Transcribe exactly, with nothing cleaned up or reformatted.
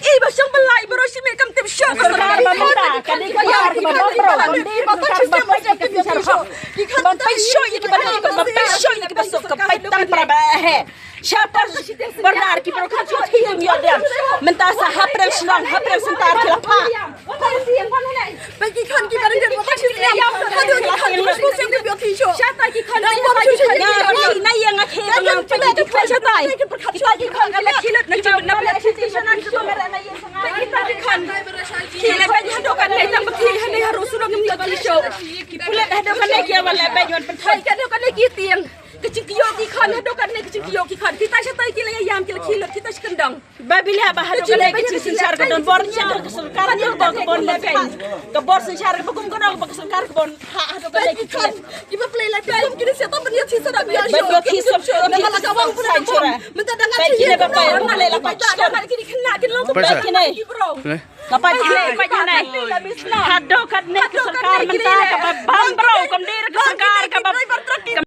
Ih, ba shong ba lai, ba ro shi me kam tip shong. Sorkar ba mynta, ka dei ka sorkar ba bam bro, ka dei ka sorkar ba peit ïa ka synshar hok. Ba peit shong ïa ki ba dei, ba peit shong ïa ki ba suk, ka peit tang para ba he. Sha por border ki bro ka jot hi ym ïoh dem. Mynta sa hapdeng shnong, hapdeng center ki la phah. Ba ki khon ki ba dei ba peit shi ïa. Shatai ki khon, shatai ki khon, na ïa nga khe ba ngam peit ki khon shatai. Kita ki khon ki la khilot na jingmut na pla thiti shanan ki khon. Kita ki khon ki la peit haduh katne tang ba ki hangne haru surok ngim ïoh ki shoh. Ki pulit haduh katne ki wan la peit wan pynthoi haduh katne ki tieng. Ka jingkyiuh ki khon haduh katne ka jingkyiuh ki khon. Kita shatai ki la ïam ki la khilot kita shi kyndong. Ba bile ba haduh katne ka jingsynshar ka don bor synshar ka sorkar ka bor ka bor la peit. Ka bor synshar ka ba kum ka dong ba ka sorkar ka bor. Ha haduh katne ki khon. Iba play la film kini siapa pun dia sisa dah biar. Ba ïoh ki sop sop ki la ka wang pun dah. Mynta dah ngan ki ba play la pa. Kini kena kini long. Apa sih? Kini. Apa kini? Apa kini? Haduh katne ka sorkar mynta ka ba bam bro, kam dei ka sorkar ka